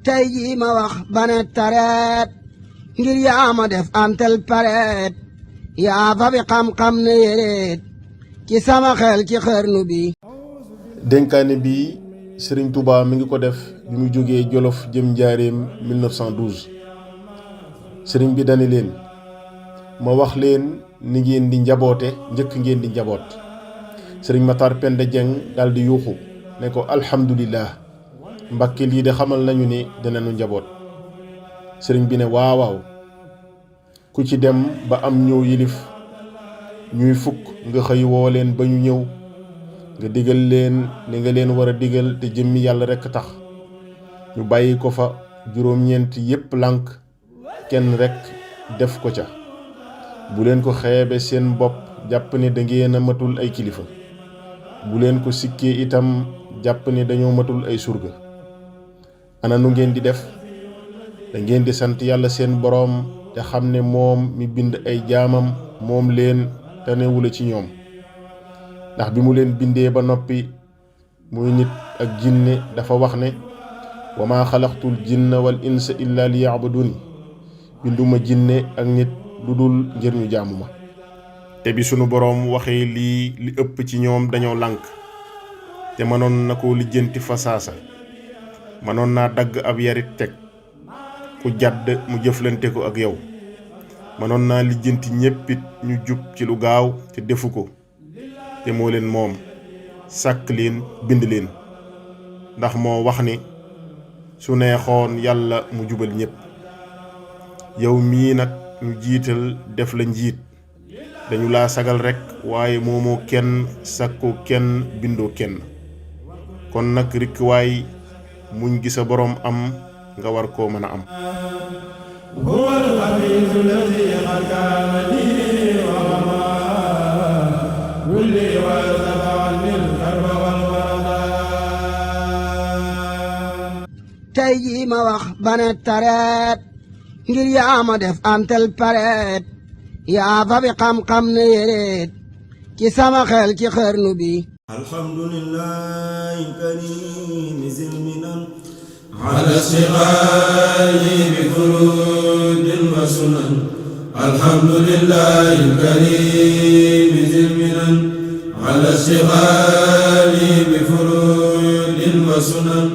tey jii ma wax bane tareet ngir yaa ma def antel pareet yaa fa bi xam-xam ne yéreet ci sama xel ci xërnu bi. dénkaane bi Serigne Touba mi ngi ko def bi mu jógee Jolof jëm Njaaréem 1912 Serigne bi dani leen ma wax leen ni ngeen di njaboote njëkk ngeen di njaboot. Serigne Matar Penda Dieng daal di yuuxu ne ko alhamdulillah Mbàkke lii de xamal nañu ni dinañu njaboot. Serigne bi ne waawaaw ku ci dem ba am ñëw yilif ñuy fukk nga xëy woo leen ba ñu ñëw nga digal leen li nga leen war a digal te jëmmi yàlla rekk tax ñu bàyyi ko fa juróom-ñeent yépp lànk kenn rekk def ko ca. bu leen ko xeebe seen bopp jàpp ne da ngeen a matul ay kilifa bu leen ko sikkee itam jàpp ne dañoo matul ay surga. ana nu ngeen di def da ngeen di sant yàlla seen boroom te xam ne moom mi bind ay jaamam moom leen tanewula ci ñoom ndax bi mu leen bindee ba noppi muy nit ak jinne dafa wax ne wa maa xalaqtul jinna wal insa illa li yaabuduni binduma jinne ak nit lu dul ngir ñu jaamu ma. te bi sunu boroom waxee lii li ëpp ci ñoom dañoo lànk te mënoon na ko lijjanti fa saasa mënoon naa dagg ab yarit teg ku jàdd mu jëflante ko ak yow mënoon naa lijjanti ñéppit ñu jub ci lu gaaw te defu ko te moo leen moom sàkk leen bind leen ndax moo wax ni su neexoon yàlla mu jubal ñépp. yow mii nag ñu jiital def la njiit dañu laa sagal rekk waaye moomoo kenn sàkkoo kenn bindoo kenn kon nag rikk waay muñ gi sa boroom am nga war koo mën a am. tey jii ma wax bane tareet ngir yaa ma def antel pareet yaa fa bi xam-xam ne yéreet ci sama xel ci xërnu bi. alhamdulillahi karim zilminan ala istighali bi furudin wa sunan. alhamdulillahi karim zilminan ala istighali bi furudin wa sunan.